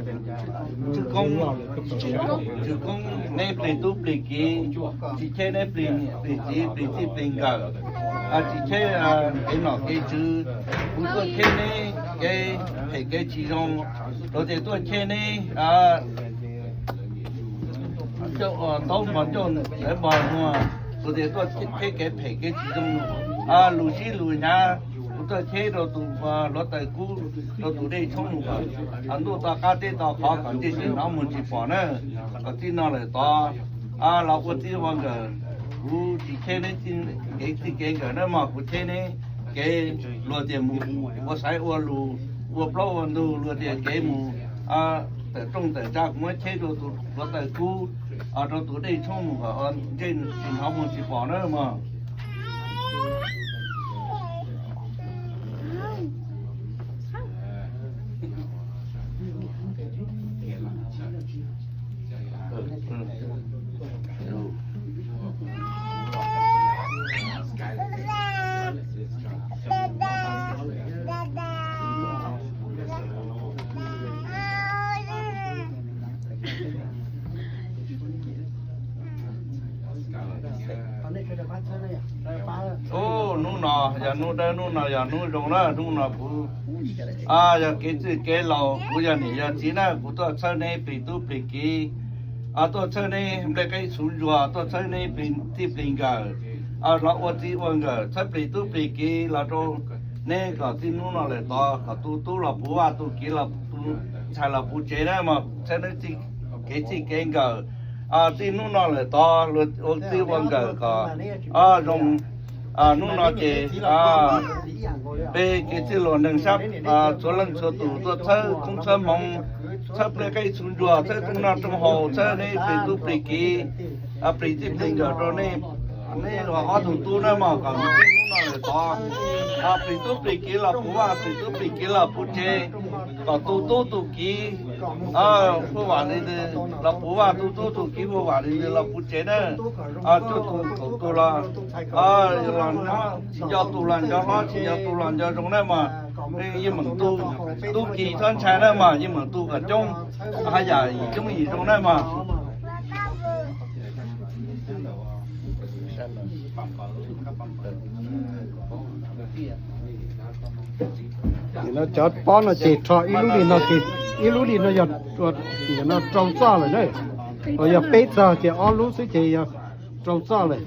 Tswv Koob, Tswv Koob, neb plig tub plig kiv, tsis cheb neb plig niam plig txiv plig txij plig nkawm, tsis cheb kev nom kev tswv, kuv tuaj cheb neb kev phem kev tsis zoo, los tias tuaj cheb neb taub hmo ncauj ntawv npog muag, los tias tuaj cheb kev phem kev tsis zoo, lus sib lus hnyav, kuv tuaj cheb rau tus hluav taws kub, rau tus dej tshoob mus kom ntuj to qab teb to qhov kom ntsej tsis hnov muag tsis pom na, kom txij no lawm tod los ua txij ua nkawm, kuv tsis cheb neb kev txij kev nkawm na mog, kuv cheb neb kev luag tias mus ua xaiv ua lus, ua plaub ua ntug, luag tias kev mus tawm rooj tawm tsa, kuv muab cheb rau tus hluav taws kub, rau tus dej tshoob mus kom ntsej tsis hnov muag tsis pom na mog. Ub, hnub no yog hnub dawb, hnub no yog hnub zoo na, hnub no kuv yog kev txwj kev laus, kuv yog niam yog txiv na, kuv tuaj txhawb neb plig tub plig kiv, tuaj txhawb neb nplej qaib txhuv ntsuag, tuaj txhawb neb plig txij plig nkawm, los ua txij ua nkawm, txhawb plig tub plig kiv los rau neb kom txij hnub no lawm tod kom tu tub los puv vaj, tu kiv los tu, ntxhais los puv tsev na mog, txhawb neb kev txij kev nkawm. Txij hnub no lawm tod ua txij ua nkawm kom zoo. Hnub no ces peb kev txwj laus neeg sab txhua leej txhua tus tuaj txhawb koob txhawb hmoov, txhawb nplej qaib txhuv ntsuag, txhawb rooj noj rooj haus, txhawb neb plig tub plig kiv, plig txij plig nkawm rau neb, neb ob tug tub na mog, kom txij hnub no lawm tod plig tub plig kiv los puv vaj, plig tub plig kiv los puv tsev, kom tu tub tu kiv huaj vam li ntawd los puv vaj, tu tub tu kiv huaj vam li ntawd los puv tsev na. Cuaj tus kaum tus los, los nco tus los nco hlob, tsis nco tus los nco zoo na mog. Yeej meem tu, tub kiv txhob ntshai na mog, yeej meem tu kom coob, haj yam yim coob yim zoo na mog. No cov pob no ces rho ib lub li no ces, ib lub li no yog no rau txoj lawm na. Yog peb txog ces ob lub xwb ces yog rau txoj lawm.